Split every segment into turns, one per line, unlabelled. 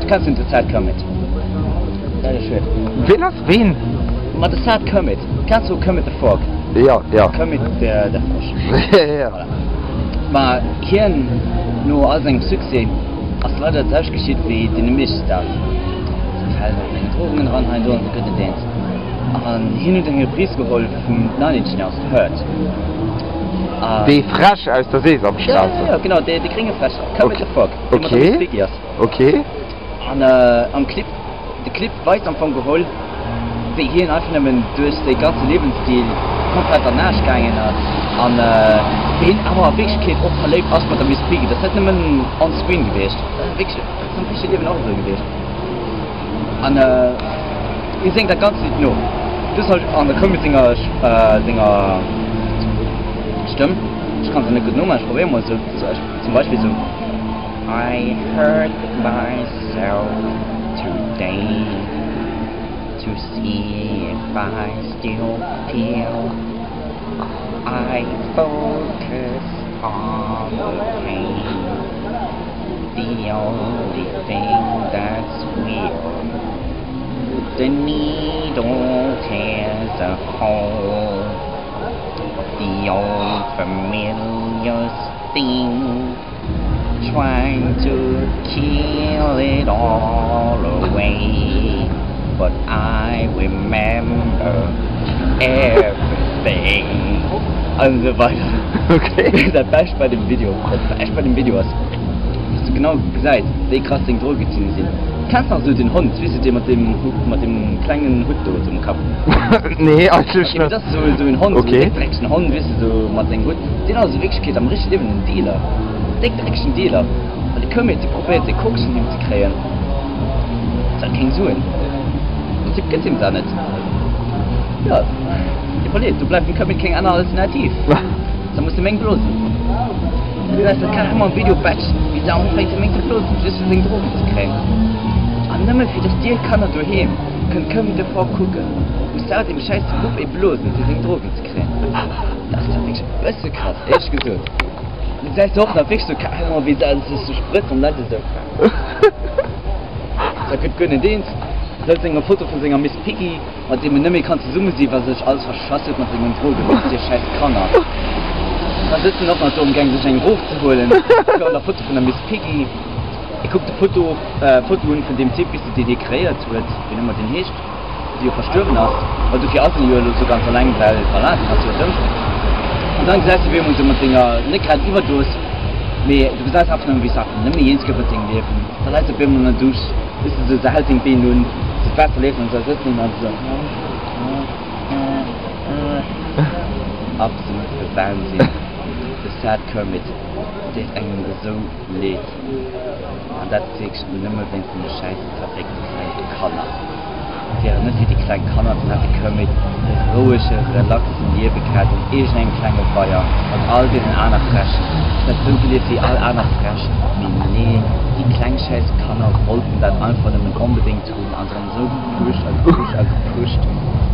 Du kenns den The Sad Kermit? Dat ass schued.
Ween ass ween?
Ma The Sad Kermit, kenns du Kermit the Frog?
Jo, jo.
Kermit der der Frosch.
Ja, ja.
Voilà. Ma hien, no all sengem Succès, ass leider dat selwecht geschitt wéi deene meeschte Stars. Se falen an eng Drogen eran, hei an do an se gëtt net eens. An hien huet eng Reprise geholl vum Nine Inch Nails, Hurt.
A. Dee Fräsch aus der Sesamstraße?
Ja, ja, genau, dee, dee grénge Fräsch, Kermit the Frog, dee mat der Miss Piggy ass.
Okay.
An am Clip, de Clip weist am Fong geholl, wéi hien einfach nëmmen duerch säi ganze Liewensstil komplett an Aarsch gaangen ass an wéi hien awer a Wierklechkeet och verléift ass mat der Miss Piggy. Dat ass net nëmmen on screen gewiescht, dat ass wierklech, dat ass am richtege Liewen och esou gewiescht. An hie séngt dat ganzt Lidd no. Du soll an der koum mit senger senger Stëmm, ech kann se net gutt nomaachen, ech probéiere mol esou zum Beispill esou. I hurt myself today to see if I still feel I focus on the pain The only thing that's real The needle tears a hole The old familiar sting Trying to kill it all away But I remember everything An esou weider.
Okay.
Dat Bescht bei dem Video, dat Bescht bei dem Video ass, dass du genau gesäis, wéi krass seng Drogezinne sinn. Kenns nach esou den Hond, weess du, dee mat deem, mat deem klengen Hutt do um Kapp?
Nee, eigentlech
Okay, mee
net.
dat ass esou, esou en Hond, esou en
Okay.
déck dreckegen Hond, weess du, esou mat sengem Hutt. Deen ass a Wierklechkeet am richtege Liewen en Dealer. Déck dreckegen Dealer. Well de Kermit, dee probéiert seng Koks vun him ze kréien. Se hat keng Suen. Den Typ gëtt him se net. Jo, dee verleet. Do bleift dem Kermit keng aner Alternativ. Da muss e Meng blosen. Dat heescht, dat kann ëmmer am Video batch, wéi se ufänkt de Meng ze blosen, just fir seng Drogen ze kréien. An nëmme fir dass dir Kanner doheem kënnt Kermit de Frog kucken, muss se deem schäiss Mupp ee blosen fir seng Drogen ze kréien. Dat ass dach wierklech e bësse krass, éierlech gesot. Du gesäis och nach wierklech sou carrément wéi se sech sou sprëtzt an läit esou. Da gëtt guer net eens. Hëlt seng Foto vun senger Miss Piggy, mat deem en net méi kann zesumme sinn, well se sech alles verschass huet mat sengen Drogen, wéinst dir schäiss Kanner. Da sëtzt en och nach do amgaang sech eng erofzehuelen virun der Foto vun der Miss Piggy. E kuckt de Foto, Foto un vun deem Typ, weess de, deen hie kreéiert huet, wéi ëmmer deen heescht. déi jo verstuerwen ass, well dofir ass en jo elo sou ganz alleng, well voilà, deen ass jo dout. An dann gesäis de wéi emol sou mat senger, net grad Iwwerdos, mee du gesäis einfach nëmmen wéi se einfach net méi eens gëtt mat sengem Liewen. Da läit se op eemol an der Dusch, weess de, sou, se hält seng Been un, sou d'Waasser leeft an se sëtzt an esou Absolute Wahnsinn, de Sad Kermit deet engem esou leed. An dat wierklech nëmme wéinst deene schäiss verréckte klenge Kanner. Et wier net fir déi kleng Kanner, dann hätt de Kermit e rouege, relaxen Liewe gehat an iergendengem klenge Weier mat all deenen aner Fräsch. En hätt esou gelieft wéi all aner Fräsch. Mee nee, déi kleng schäiss Kanner wollten dat einfach nëmmen onbedéngt hunn an se hunn esou gepusht a gepusht a gepusht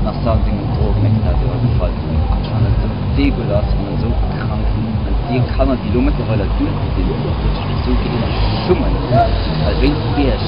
an ass dann sengem Drogenexzess iwwergefall. An ech fannen et esou degueulass an esou krank. An déi Kanner, déi elo mëttlerweil Adulten sinn, déi sech esou géint schummen, well wéinst Iech.